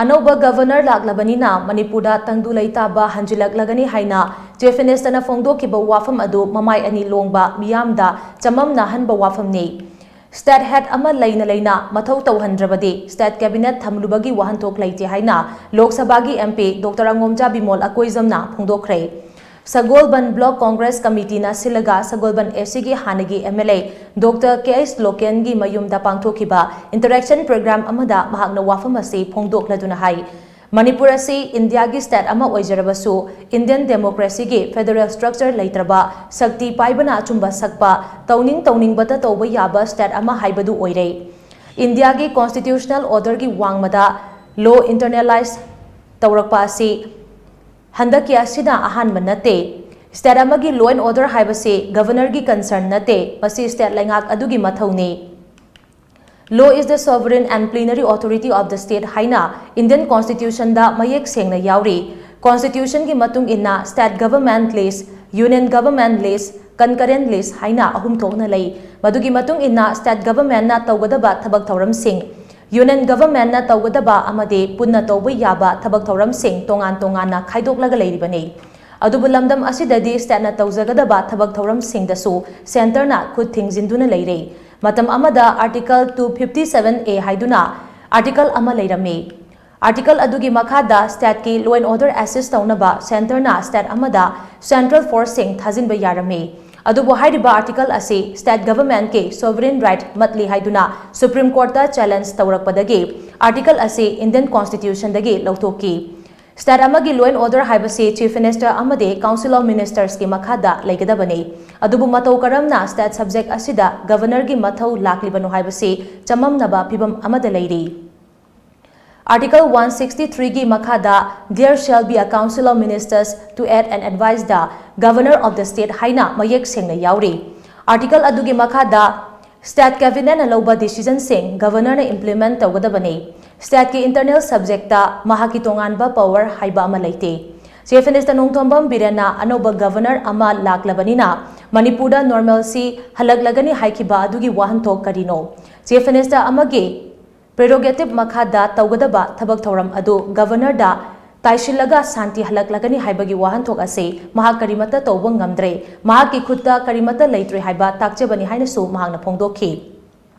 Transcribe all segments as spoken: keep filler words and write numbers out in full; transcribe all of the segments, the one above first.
ꯑꯅꯧꯕ ꯒꯚꯔꯅꯔ ꯂꯥꯛꯂꯕꯅꯤꯅ ꯃꯅꯤꯄꯨꯔꯗ ꯇꯪꯗꯨ ꯂꯩꯇꯥꯕ ꯍꯟꯖꯤꯜꯂꯛꯂꯒꯅꯤ ꯍꯥꯏꯅ ꯆꯤꯐ ꯃꯤꯅꯤꯁꯇꯔꯅ ꯐꯣꯡꯗꯣꯛꯈꯤꯕ ꯋꯥꯐꯝ ꯑꯗꯨ ꯃꯃꯥꯏ ꯑꯅꯤ ꯂꯣꯡꯕ ꯃꯤꯌꯥꯝꯗ ꯆꯃꯝꯅꯍꯟꯕ ꯋꯥꯐꯝꯅꯤ꯫ ꯁ꯭ꯇꯦꯠ ꯍꯦꯗ ꯑꯃ ꯂꯩꯅ ꯂꯩꯅ ꯃꯊꯧ ꯇꯧꯍꯟꯗ꯭ꯔꯕꯗꯤ ꯁ꯭ꯇꯦꯠ ꯀꯦꯕꯤꯅꯦꯠ ꯊꯝꯂꯨꯕꯒꯤ ꯋꯥꯍꯟꯊꯣꯛ ꯂꯩꯇꯦ ꯍꯥꯏꯅ ꯂꯣꯛ ꯁꯚꯥꯒꯤ M P doctor Angomcha Bimol ꯑꯀꯣꯏꯖꯝꯅ ꯐꯣꯡꯗꯣꯛꯈ꯭ꯔꯦ꯫ ꯁꯒꯣꯜꯕꯟ ꯕ꯭ꯂꯣꯛ ꯀꯣꯡꯒ꯭ꯔꯦꯁ ꯀꯃꯤꯇꯤꯅ ꯁꯤꯜꯂꯒ ꯁꯒꯣꯜꯕꯟ ꯑꯦꯁ ꯁꯤꯒꯤ ꯍꯥꯟꯅꯒꯤ M L A doctor K H ꯂꯣꯀꯦꯟꯒꯤ ꯃꯌꯨꯝꯗ ꯄꯥꯡꯊꯣꯛꯈꯤꯕ ꯏꯟꯇꯔꯦꯛꯁꯟ ꯄ꯭ꯔꯣꯒ꯭ꯔꯥꯝ ꯑꯃꯗ ꯃꯍꯥꯛꯅ ꯋꯥꯐꯝ ꯑꯁꯤ ꯐꯣꯡꯗꯣꯛꯂꯗꯨꯅ ꯍꯥꯏ, ꯃꯅꯤꯄꯨꯔ ꯑꯁꯤ ꯏꯟꯗꯤꯌꯥꯒꯤ ꯁ꯭ꯇꯦꯠ ꯑꯃ ꯑꯣꯏꯖꯔꯕꯁꯨ ꯏꯟꯗꯤꯌꯟ ꯗꯦꯃꯣꯀ꯭ꯔꯦꯁꯤꯒꯤ ꯐꯦꯗꯔꯦꯜ ꯁ꯭ꯇ꯭ꯔꯛꯆꯔ ꯂꯩꯇ꯭ꯔꯕ, ꯁꯛꯇꯤ ꯄꯥꯏꯕꯅ ꯑꯆꯨꯝꯕ ꯁꯛꯄ, ꯇꯧꯅꯤꯡ ꯇꯧꯅꯤꯡꯕꯇ ꯇꯧꯕ ꯌꯥꯕ ꯁ꯭ꯇꯦꯠ ꯑꯃ ꯍꯥꯏꯕꯗꯨ ꯑꯣꯏꯔꯦ꯫ ꯏꯟꯗꯤꯌꯥꯒꯤ ꯀꯣꯟꯁꯇꯤꯇ꯭ꯌꯨꯁꯅꯦꯜ ꯑꯣꯔꯗꯔꯒꯤ ꯋꯥꯡꯃꯗ ꯂꯣ ꯏꯟꯇꯔꯅꯦꯂꯥꯏꯖ ꯇꯧꯔꯛꯄ ꯑꯁꯤ ꯍꯟꯗꯛꯀꯤ ꯑꯁꯤꯅ ꯑꯍꯥꯟꯕ ꯅꯠꯇꯦ꯫ ꯁ꯭ꯇꯦꯠ ꯑꯃꯒꯤ ꯂꯣ ꯑꯦꯟ ꯑꯣꯔꯗꯔ ꯍꯥꯏꯕꯁꯤ ꯒꯚꯔꯅꯔꯒꯤ ꯀꯟꯁꯔꯟ ꯅꯠꯇꯦ, ꯃꯁꯤ ꯁ꯭ꯇꯦꯠ ꯂꯩꯉꯥꯛ ꯑꯗꯨꯒꯤ ꯃꯊꯧꯅꯤ꯫ Law is the sovereign and plenary authority of the state ꯍꯥꯏꯅ ꯏꯟꯗꯤꯌꯟ ꯀꯣꯟꯁꯇꯤꯇ꯭ꯌꯨꯁꯟꯗ ꯃꯌꯦꯛ ꯁꯦꯡꯅ ꯌꯥꯎꯔꯤ꯫ ꯀꯣꯟꯁꯇꯤꯇ꯭ꯌꯨꯁꯟꯒꯤ ꯃꯇꯨꯡ ꯏꯟꯅ ꯁ꯭ꯇꯦꯠ ꯒꯚꯔꯟꯃꯦꯟꯠ ꯂꯤꯁ, ꯌꯨꯅꯤꯌꯟ ꯒꯚꯔꯟꯃꯦꯟꯠ ꯂꯤꯁ, ꯀꯟꯀꯔꯦꯟꯠ ꯂꯤꯁ ꯍꯥꯏꯅ ꯑꯍꯨꯝ ꯊꯣꯛꯅ ꯂꯩ꯫ ꯃꯗꯨꯒꯤ ꯃꯇꯨꯡ ꯏꯟꯅ ꯁ꯭ꯇꯦꯠ ꯒꯚꯔꯟꯃꯦꯟꯠꯅ ꯇꯧꯒꯗꯕ ꯊꯕꯛ ꯊꯧꯔꯝꯁꯤꯡ, ꯌꯨꯅꯤꯌꯟ ꯒꯚꯔꯟꯃꯦꯟꯠꯅ ꯇꯧꯒꯗꯕ ꯑꯃꯗꯤ ꯄꯨꯟꯅ ꯇꯧꯕ ꯌꯥꯕ ꯊꯕꯛ ꯊꯧꯔꯝꯁꯤꯡ ꯇꯣꯉꯥꯟ ꯇꯣꯉꯥꯟꯅ ꯈꯥꯏꯗꯣꯛꯂꯒ ꯂꯩꯔꯤꯕꯅꯤ꯫ ꯑꯗꯨꯕꯨ ꯂꯝꯗꯝ ꯑꯁꯤꯗꯗꯤ ꯁ꯭ꯇꯦꯠꯅ ꯇꯧꯖꯒꯗꯕ ꯊꯕꯛ ꯊꯧꯔꯝꯁꯤꯡꯗꯁꯨ ꯁꯦꯟꯇꯔꯅ ꯈꯨꯠ ꯊꯤꯡꯖꯤꯟꯗꯨꯅ ꯂꯩꯔꯦ꯫ ꯃꯇꯝ ꯑꯃꯗ ꯑꯥꯔꯇꯤꯀꯜ ꯇꯨ ꯐꯤꯐꯇꯤ ꯁꯚꯦꯟ ꯑꯦ ꯍꯥꯏꯗꯨꯅ ꯑꯥꯔꯇꯤꯀꯜ ꯑꯃ ꯂꯩꯔꯝꯃꯤ꯫ ꯑꯥꯔꯇꯤꯀꯜ ꯑꯗꯨꯒꯤ ꯃꯈꯥꯗ ꯁ꯭ꯇꯦꯠꯀꯤ ꯂꯣ ꯑꯦꯟ ꯑꯣꯔꯗꯔ ꯑꯦꯁꯤꯁ ꯇꯧꯅꯕ ꯁꯦꯟꯇꯔꯅ ꯁ꯭ꯇꯦꯠ ꯑꯃꯗ ꯁꯦꯟꯇ꯭ꯔꯦꯜ ꯐꯣꯔꯁꯁꯤꯡ ꯊꯥꯖꯤꯟꯕ ꯌꯥꯔꯝꯃꯤ꯫ ꯑꯗꯨꯕꯨ ꯍꯥꯏꯔꯤꯕ ꯑꯥꯔꯇꯤꯀꯜ ꯑꯁꯤ ꯁ꯭ꯇꯦꯠ ꯒꯚꯔꯟꯃꯦꯟꯠꯀꯤ ꯁꯣꯚꯔꯤꯟ ꯔꯥꯏꯠ ꯃꯠꯂꯤ ꯍꯥꯏꯗꯨꯅ ꯁꯨꯄ꯭ꯔꯤꯝ ꯀꯣꯔꯠꯇ ꯆꯦꯂꯦꯟꯖ ꯇꯧꯔꯛꯄꯗꯒꯤ ꯑꯥꯔꯇꯤꯀꯜ ꯑꯁꯤ ꯏꯟꯗꯤꯌꯟ ꯀꯣꯟꯁꯇꯤꯇ꯭ꯌꯨꯁꯟꯗꯒꯤ ꯂꯧꯊꯣꯛꯈꯤ꯫ ꯁ꯭ꯇꯦꯠ ꯑꯃꯒꯤ ꯂꯣ ꯑꯦꯟ ꯑꯣꯔꯗꯔ ꯍꯥꯏꯕꯁꯤ ꯆꯤꯐ ꯃꯤꯅꯤꯁꯇꯔ ꯑꯃꯗꯤ ꯀꯥꯎꯟꯁꯤꯜ ꯑꯣꯐ ꯃꯤꯅꯤꯁꯇꯔꯁꯀꯤ ꯃꯈꯥꯗ ꯂꯩꯒꯗꯕꯅꯤ꯫ ꯑꯗꯨꯕꯨ ꯃꯇꯧ ꯀꯔꯝꯅ ꯁ꯭ꯇꯦꯠ ꯁꯕꯖꯦꯛ ꯑꯁꯤꯗ ꯒꯚꯔꯅꯔꯒꯤ ꯃꯊꯧ ꯂꯥꯛꯂꯤꯕꯅꯣ ꯍꯥꯏꯕꯁꯤ ꯆꯃꯝꯅꯕ ꯐꯤꯚꯝ ꯑꯃꯗ ꯂꯩꯔꯤ꯫ ꯑꯥꯔꯇꯤꯀꯜ ꯋꯥꯟ ꯁꯤꯛꯁꯇꯤ ꯊ꯭ꯔꯤꯒꯤ ꯃꯈꯥꯗ "There shall be a council of ministers to aid and advise the governor of the state" ꯍꯥꯏꯅ ꯃꯌꯦꯛ ꯁꯦꯡꯅ ꯌꯥꯎꯔꯤ꯫ ꯑꯥꯔꯇꯤꯀꯜ ꯑꯗꯨꯒꯤ ꯃꯈꯥꯗ ꯁ꯭ꯇꯦꯠ ꯀꯦꯕꯤꯅꯦꯠꯅ ꯂꯧꯕ ꯗꯤꯁꯤꯖꯟꯁꯤꯡ ꯒꯚꯔꯅꯔꯅ ꯏꯝꯄ꯭ꯂꯤꯃꯦꯟꯠ ꯇꯧꯒꯗꯕꯅꯤ꯫ ꯁ꯭ꯇꯦꯠꯀꯤ ꯏꯟꯇꯔꯅꯦꯜ ꯁꯕꯖꯦꯛꯇ ꯃꯍꯥꯛꯀꯤ ꯇꯣꯉꯥꯟꯕ ꯄꯋꯔ ꯍꯥꯏꯕ ꯑꯃ ꯂꯩꯇꯦ꯫ ꯆꯤꯐ ꯃꯤꯅꯤꯁꯇꯔ ꯅꯣꯡꯊꯣꯝꯕꯝ ꯕꯤꯔꯦꯟꯅ ꯑꯅꯧꯕ ꯒꯚꯔꯅꯔ ꯑꯃ ꯂꯥꯛꯂꯕꯅꯤꯅ ꯃꯅꯤꯄꯨꯔꯗ ꯅꯣꯔꯃꯦꯜꯁꯤ ꯍꯜꯂꯛꯂꯒꯅꯤ ꯍꯥꯏꯈꯤꯕ ꯑꯗꯨꯒꯤ ꯋꯥꯍꯟꯊꯣꯛ ꯀꯔꯤꯅꯣ? ꯆꯤꯐ ꯃꯤꯅꯤꯁꯇꯔ ꯑꯃꯒꯤ ꯄ꯭ꯔꯦꯔꯣꯒꯦꯇꯤꯕ ꯃꯈꯥꯗ ꯇꯧꯒꯗꯕ ꯊꯕꯛ ꯊꯧꯔꯝ ꯑꯗꯨ ꯒꯚꯔꯅꯔꯗ ꯇꯥꯏꯁꯤꯜꯂꯒ ꯁꯥꯟꯇꯤ ꯍꯜꯂꯛꯂꯒꯅꯤ ꯍꯥꯏꯕꯒꯤ ꯋꯥꯍꯟꯊꯣꯛ ꯑꯁꯤ ꯃꯍꯥꯛ ꯀꯔꯤꯃꯠꯇ ꯇꯧꯕ ꯉꯝꯗ꯭ꯔꯦ, ꯃꯍꯥꯛꯀꯤ ꯈꯨꯠꯇ ꯀꯔꯤꯃꯠꯇ ꯂꯩꯇ꯭ꯔꯦ ꯍꯥꯏꯕ ꯇꯥꯛꯆꯕꯅꯤ ꯍꯥꯏꯅꯁꯨ ꯃꯍꯥꯛꯅ ꯐꯣꯡꯗꯣꯛꯈꯤ꯫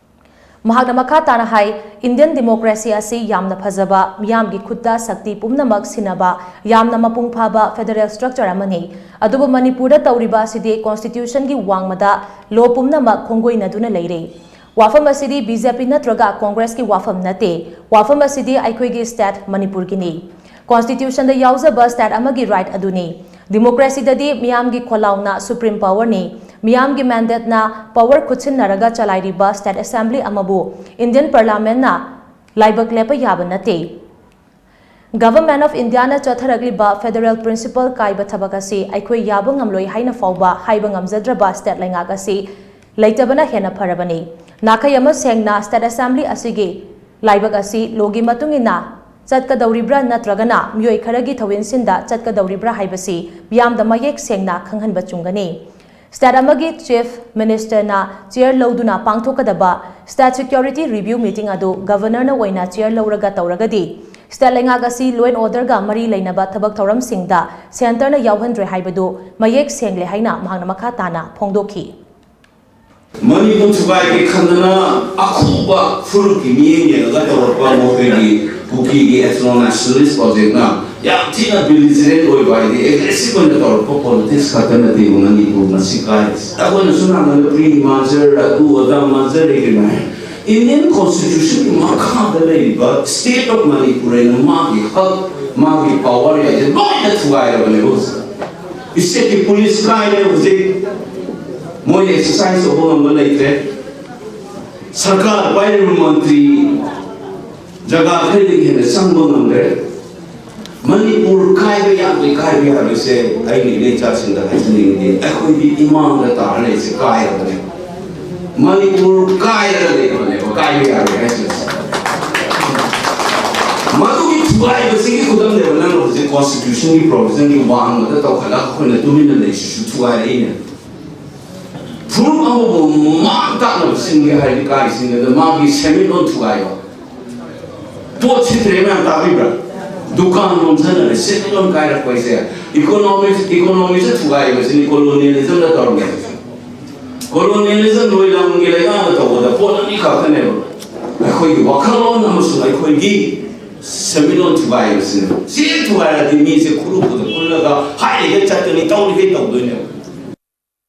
ꯃꯍꯥꯛꯅ ꯃꯈꯥ ꯇꯥꯅ ꯍꯥꯏ, ꯏꯟꯗꯤꯌꯟ ꯗꯦꯃꯣꯀ꯭ꯔꯦꯁꯤ ꯑꯁꯤ ꯌꯥꯝꯅ ꯐꯖꯕ, ꯃꯤꯌꯥꯝꯒꯤ ꯈꯨꯠꯇ ꯁꯛꯇꯤ ꯄꯨꯝꯅꯃꯛ ꯁꯤꯟꯅꯕ ꯌꯥꯝꯅ ꯃꯄꯨꯡ ꯐꯥꯕ ꯐꯦꯗꯔꯦꯜ ꯁ꯭ꯇ꯭ꯔꯛꯆꯔ ꯑꯃꯅꯤ꯫ ꯑꯗꯨꯕꯨ ꯃꯅꯤꯄꯨꯔꯗ ꯇꯧꯔꯤꯕ ꯑꯁꯤꯗꯤ ꯀꯣꯟꯁꯇꯤꯇ꯭ꯌꯨꯁꯟꯒꯤ ꯋꯥꯡꯃꯗ ꯂꯣ ꯄꯨꯝꯅꯃꯛ ꯈꯣꯡꯒꯣꯏꯅꯗꯨꯅ ꯂꯩꯔꯦ꯫ ꯋꯥꯐꯝ ꯑꯁꯤꯗꯤ ꯕꯤ ꯖꯦ ꯄꯤ ꯅꯠꯇ꯭ꯔꯒ ꯀꯣꯡꯒ꯭ꯔꯦꯁꯀꯤ ꯋꯥꯐꯝ ꯅꯠꯇꯦ꯫ ꯋꯥꯐꯝ ꯑꯁꯤꯗꯤ ꯑꯩꯈꯣꯏꯒꯤ ꯁ꯭ꯇꯦꯠ ꯃꯅꯤꯄꯨꯔꯒꯤꯅꯤ꯫ ꯀꯣꯟꯁꯇꯤꯇ꯭ꯌꯨꯁꯟꯗ ꯌꯥꯎꯖꯕ ꯁ꯭ꯇꯦꯠ ꯑꯃꯒꯤ ꯔꯥꯏꯠ ꯑꯗꯨꯅꯤ꯫ ꯗꯦꯃꯣꯀ꯭ꯔꯦꯁꯤꯗꯗꯤ ꯃꯤꯌꯥꯝꯒꯤ ꯈꯣꯜꯂꯥꯎꯅ ꯁꯨꯄ꯭ꯔꯤꯝ ꯄꯥꯋꯔꯅꯤ꯫ ꯃꯤꯌꯥꯝꯒꯤ ꯃꯦꯟꯗꯦꯠꯅ ꯄꯥꯋꯔ ꯈꯨꯠꯁꯤꯟꯅꯔꯒ ꯆꯂꯥꯏꯔꯤꯕ ꯁ꯭ꯇꯦꯠ ꯑꯦꯁꯦꯝꯕ꯭ꯂꯤ ꯑꯃꯕꯨ ꯏꯟꯗꯤꯌꯟ ꯄꯥꯔꯂꯥꯃꯦꯟꯅ ꯂꯥꯏꯕꯛ ꯂꯦꯞꯄ ꯌꯥꯕ ꯅꯠꯇꯦ꯫ ꯒꯚꯔꯟꯃꯦꯟꯠ ꯑꯣꯐ ꯏꯟꯗꯤꯌꯥꯅ ꯆꯠꯊꯔꯛꯂꯤꯕ ꯐꯦꯗꯔꯦꯜ ꯄ꯭ꯔꯤꯟꯁꯤꯄꯜ ꯀꯥꯏꯕ ꯊꯕꯛ ꯑꯁꯤ ꯑꯩꯈꯣꯏ ꯌꯥꯕ ꯉꯝꯂꯣꯏ ꯍꯥꯏꯅ ꯐꯥꯎꯕ ꯍꯥꯏꯕ ꯉꯝꯖꯗ꯭ꯔꯕ ꯁ꯭ꯇꯦꯠ ꯂꯩꯉꯥꯛ ꯑꯁꯤ ꯂꯩꯇꯕꯅ ꯍꯦꯟꯅ ꯐꯔꯕꯅꯤ꯫ ꯅꯥꯈꯩ ꯑꯃ ꯁꯦꯡꯅ ꯁ꯭ꯇꯦꯠ ꯑꯦꯁꯦꯝꯕ꯭ꯂꯤ ꯑꯁꯤꯒꯤ ꯂꯥꯏꯕꯛ ꯑꯁꯤ ꯂꯣꯒꯤ ꯃꯇꯨꯡ ꯏꯟꯅ ꯆꯠꯀꯗꯧꯔꯤꯕ꯭ꯔꯥ ꯅꯠꯇ꯭ꯔꯒꯅ ꯃꯤꯑꯣꯏ ꯈꯔꯒꯤ ꯊꯧꯏꯟꯁꯤꯟꯗ ꯆꯠꯀꯗꯧꯔꯤꯕ꯭ꯔꯥ ꯍꯥꯏꯕꯁꯤ ꯃꯤꯌꯥꯝꯗ ꯃꯌꯦꯛ ꯁꯦꯡꯅ ꯈꯪꯍꯟꯕ ꯆꯨꯝꯒꯅꯤ꯫ ꯁ꯭ꯇꯦꯠ ꯑꯃꯒꯤ ꯆꯤꯐ ꯃꯤꯅꯤꯁꯇꯔꯅ ꯆꯤꯌꯔ ꯂꯧꯗꯨꯅ ꯄꯥꯡꯊꯣꯛꯀꯗꯕ ꯁ꯭ꯇꯦꯠ ꯁꯦꯀ꯭ꯌꯨꯔꯤꯇꯤ ꯔꯤꯚ꯭ꯌꯨ ꯃꯤꯇꯤꯡ ꯑꯗꯨ ꯒꯚꯔꯅꯔꯅ ꯑꯣꯏꯅ ꯆꯤꯌꯔ ꯂꯧꯔꯒ ꯇꯧꯔꯒꯗꯤ ꯁ꯭ꯇꯦꯠ ꯂꯩꯉꯥꯛ ꯑꯁꯤ ꯂꯣ ꯑꯦꯟ ꯑꯣꯔꯗꯔꯒ ꯃꯔꯤ ꯂꯩꯅꯕ ꯊꯕꯛ ꯊꯧꯔꯝꯁꯤꯡꯗ ꯁꯦꯟꯇꯔꯅ ꯌꯥꯎꯍꯟꯗ꯭ꯔꯦ ꯍꯥꯏꯕꯗꯨ ꯃꯌꯦꯛ ꯁꯦꯡꯂꯦ ꯍꯥꯏꯅ ꯃꯍꯥꯛꯅ ꯃꯈꯥ ꯇꯥꯅ ꯐꯣꯡꯗꯣꯛꯈꯤ꯫ ꯃꯅꯤꯄꯨꯔ ꯊꯨꯒꯥꯏꯒꯦ ꯈꯟꯗꯅ ꯑꯈꯨꯕ ꯐꯨꯔꯨꯞꯀꯤ ꯃꯤꯠꯌꯦꯡ ꯌꯦꯡꯉꯒ ꯇꯧꯔꯛꯄ ꯃꯈꯣꯏꯒꯤ ꯀꯨꯀꯤꯒꯤ ethno nationalist projectꯅ ꯌꯥꯝ ꯊꯤꯅ belligerent ꯑꯣꯏꯕ, ꯍꯥꯏꯗꯤ aggressive ꯑꯣꯏꯅ ꯇꯧꯔꯛꯄ politics ꯈꯛꯇ ꯅꯠꯇꯦ ꯃꯅꯤꯄꯨꯔ ꯉꯁꯤ ꯀꯥꯏꯔꯤꯁꯦ꯫ ꯑꯩꯈꯣꯏꯅꯁꯨ ꯅꯍꯥꯟꯋꯥꯏ pre merger ꯑꯗꯨ ꯑꯗꯥ merger ꯂꯩꯔꯤꯕ ꯍꯥꯏ꯫ Indian constitutionꯒꯤ ꯃꯈꯥꯗ ꯂꯩꯔꯤꯕ state of Manipur ꯍꯥꯏꯅ ꯃꯥꯒꯤ ꯍꯛ, ꯃꯥꯒꯤ power ꯍꯥꯏꯁꯦ ꯂꯣꯏꯅ ꯊꯨꯒꯥꯏꯔꯕꯅꯦꯕ ꯍꯧꯖꯤꯛ꯫ Stateꯀꯤ police ꯀꯥꯏꯔꯦ ꯍꯧꯖꯤꯛ, ꯃꯣꯏꯅ exercise ꯇꯧꯕ ꯉꯝꯕ ꯂꯩꯇ꯭ꯔꯦ꯫ ꯁꯔꯀꯥꯔ ꯄꯥꯏꯔꯤꯕ ꯃꯟꯇ꯭ꯔꯤ ꯖꯒꯥ ꯈꯔꯗꯒꯤ ꯍꯦꯟꯅ ꯆꯪꯕ ꯉꯝꯗ꯭ꯔꯦ꯫ ꯃꯅꯤꯄꯨꯔ ꯀꯥꯏꯕ ꯌꯥꯗꯦ, ꯀꯥꯏꯕ ꯌꯥꯔꯣꯏꯁꯦ ꯑꯩꯅ ꯏꯆꯥꯁꯤꯡꯗ ꯍꯥꯏꯖꯅꯤꯡꯉꯤꯗꯤ, ꯑꯩꯈꯣꯏꯗꯤ ꯏꯃꯥꯡꯗ ꯇꯥꯔ ꯂꯩꯔꯤꯁꯦ ꯀꯥꯏꯔꯕꯅꯦ꯫ ꯃꯅꯤꯄꯨꯔ ꯀꯥꯏꯔꯒ ꯂꯩꯔꯕꯅꯦꯕ, ꯀꯥꯏꯕ ꯌꯥꯔꯣꯏ ꯍꯥꯏꯁꯦ꯫ ꯃꯗꯨꯒꯤ ꯊꯨꯒꯥꯏꯕꯁꯤꯒꯤ ꯈꯨꯗꯝꯅꯦꯕ ꯅꯪꯅ ꯍꯧꯖꯤꯛ constitutionꯒꯤ provisionꯒꯤ ꯋꯥꯡꯃꯗ ꯇꯧꯈꯠꯂꯒ ꯑꯩꯈꯣꯏꯅ ꯇꯨꯃꯤꯟꯅ ꯂꯩꯁꯤꯁꯨ ꯊꯨꯒꯥꯏꯔꯛꯏꯅꯦ꯫ ꯐꯨꯔꯨꯞ ꯑꯃꯕꯨ ꯃꯥꯡ ꯇꯥꯛꯅꯕ ꯁꯤꯟꯒꯦ ꯍꯥꯏꯔꯗꯤ ꯀꯥꯏꯁꯤꯡꯗ ꯃꯥꯒꯤ ꯁꯦꯟꯃꯤꯠꯂꯣꯟ ꯊꯨꯒꯥꯏꯕ, ꯁꯤꯠꯇ꯭ꯔꯦ ꯃꯌꯥꯝ ꯇꯥꯕꯤꯕ꯭ꯔꯥ? ꯗꯨꯀꯥꯟ ꯂꯣꯟꯁꯤꯟꯅꯔꯦ, ꯁꯦꯟꯃꯤꯠꯂꯣꯟ ꯀꯥꯏꯔꯛꯄ ꯍꯥꯏꯁꯦ ꯏꯀꯣꯅꯣꯃꯤꯛꯁ ꯏꯀꯣꯅꯣꯃꯤꯛꯁꯦ ꯊꯨꯒꯥꯏꯕꯁꯤꯅꯤ ꯀꯣꯂꯣꯅꯤꯌꯦꯂꯤꯖꯝꯗ ꯇꯧꯔꯝꯃꯦ꯫ ꯀꯣꯂꯣꯅꯤꯌꯦꯂꯤꯖꯝ ꯅꯣꯏ ꯂꯝꯒꯤ ꯂꯩꯉꯥꯛꯅ ꯇꯧꯕꯗ ꯄꯣꯠ ꯑꯅꯤ ꯈꯛꯇꯅꯦꯕ, ꯑꯩꯈꯣꯏꯒꯤ ꯋꯥꯈꯜꯂꯣꯟ ꯑꯃꯁꯨꯡ ꯑꯩꯈꯣꯏꯒꯤ ꯁꯦꯟꯃꯤꯠꯂꯣꯟ ꯊꯨꯒꯥꯏꯕꯁꯤꯅꯦꯕ꯫ ꯁꯤ ꯊꯨꯒꯥꯏꯔꯗꯤ ꯃꯤꯁꯦ ꯈꯨꯔꯨ ꯈꯨꯗ ꯄꯨꯜꯂꯒ ꯍꯥꯏꯔꯤꯈꯩ ꯆꯠꯀꯅꯤ, ꯇꯧꯔꯤꯈꯩ ꯇꯧꯗꯣꯏꯅꯦꯕ꯫